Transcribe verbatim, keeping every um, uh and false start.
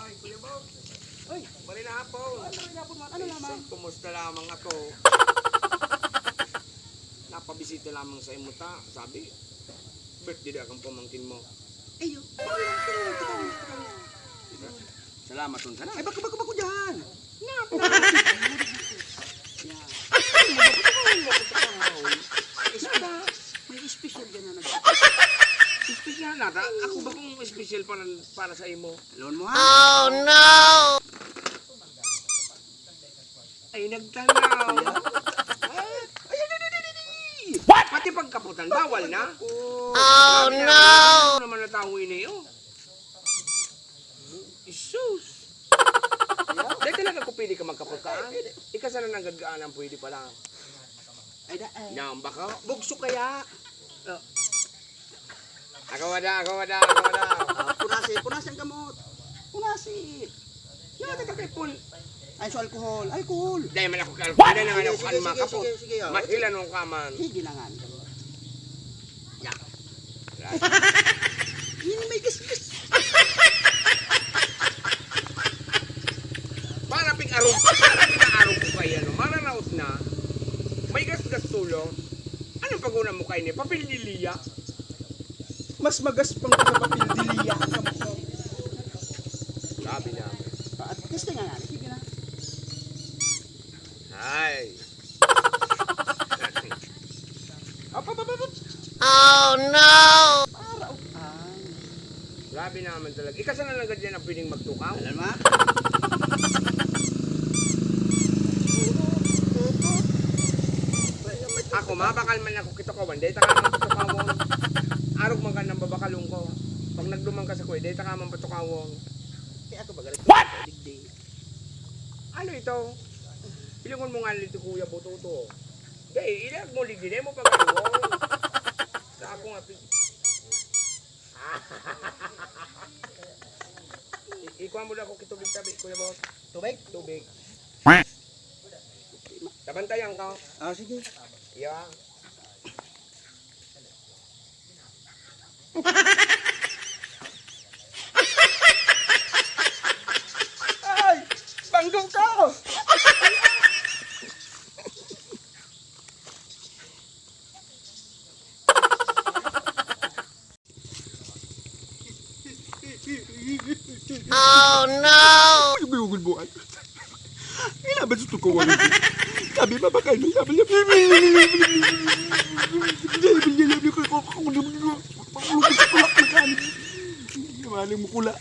Ay, Kuya Bob. Ay, Maray na hapon. Ay, maray na hapon, man. Ano lamang? Kumusta lamang ako? Napabisita lamang sa imo ta. Sabi, birthday da kang pamangkin mo. Ayo. Salamat, Ton, sana. Ay, bako, bako, bako dyan. Napa? Yan. Ay, mabakit ako, mabakit ako. Espe-, may espesyal ka na nag- Espesyal na, ta? Ako ba kung espesyal para, para sa imo? Alon mo, ha? Oh, no! Ay, nagtanaw. Ay, ay, ay, ay, ay, ay. What? Pati pagkaputan, bawal na? Oh, no! Ano naman na tao ini, oh? Isus! Dahil talaga kung pwede ka magkapagkaan, ika sana nang gadgaan ang pwede pala. Ay, da, ay. Nang baka, bugso kaya. Oh. Ako wala, ako wala, ako wala. Ah, punasi, punasi ang gamot. Punasi. Nata ka kay pun. Ay, so alcohol, alcohol. Dahil man ako kay alcohol, dahil naman ako kan makapot. Sige, sige, sige, oh. Mas hilan mong kaman. Sige na nga. Ya. Ini may gasgas. Para pig-arog, para pig-arog ko kaya, no? Mararaot na. May gasgas tulo. Anong pag-una mo kayo ni? Papel de liya? Mas magaspang ka sa papel de liya. Grabe na. At testing nga nga. Sige na. Ay. Apa, apa, apa? Oh, no! Para utang. Grabe naman talaga. Ika sana lang ganyan ang pwedeng magtukaw. Alam mo? Ako, mabakal man ako kitukawan. Dahil taka man patukawon. Arog man ka nang babakalon ko. Pag nagduman ka sa kuya, dahil taka man patukawon. Kaya ako ba galit? What? Digdi. Ano ito? Ilingon mo nga nito, Kuya Bututo. Dai, ilag mo, ligdi mo pag ano. Sa ako nga, pi-, I-, ikuha mo na ako kitubig tabi, Kuya Bot. Tubig? Tubig. Tabantayan ka. Ah, sige. Yeah. Ay! Banggo ka! Oh, no! Ay, may ugol buwan. Kailangan sa tukawan. Sabi, mabakal na, sabi niya. Maling mukula.